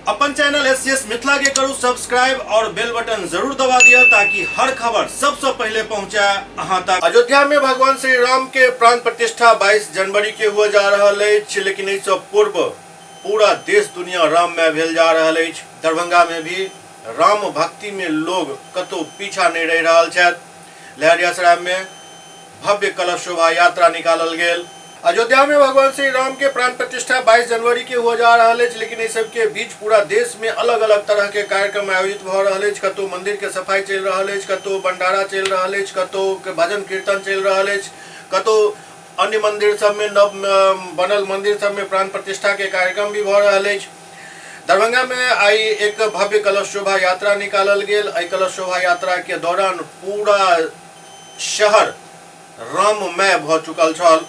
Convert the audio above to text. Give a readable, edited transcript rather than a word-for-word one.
अपन channel S Mithila के करू सब्सक्राइब और बेल बटन जरूर दबा दिया ताकि हर खबर सबसे पहले पहुंचे अहां तक। अयोध्या में भगवान श्री राम के प्राण प्रतिष्ठा 22 जनवरी के हुआ जा रहा अछि, लेकिन एहि से पूर्व पूरा देश दुनिया राम में भेल जा रहा अछि। दरभंगा में भी राम भक्ति में लोग कतौ पीछा नहीं रह रहल छथि। लहरियासराय में भव्य कलश शोभा यात्रा निकालल गेल। अयोध्या में भगवान श्री राम के प्राण प्रतिष्ठा 22 जनवरी के हुआ जा रहा अछि, लेकिन एहि सब के बीच पूरा देश में अलग अलग तरह के कार्यक्रम आयोजित भ रहल अछि। कतौ मंदिर के सफाई चलि रहल अछि, कतौ भंडारा चलि रहल अछि, कतौ भजन कीर्तन चलि रहल अछि, कतौ अन्य मंदिर सब में नव बनल मंदिर सब में प्राण प्रतिष्ठा के कार्यक्रम भी भ रहल अछि। दरभंगा में आई एक भव्य कलश शोभा यात्रा निकालल गेल। एहि कलश शोभा यात्रा के दौरान पूरा शहर राममय भ चुकल छल।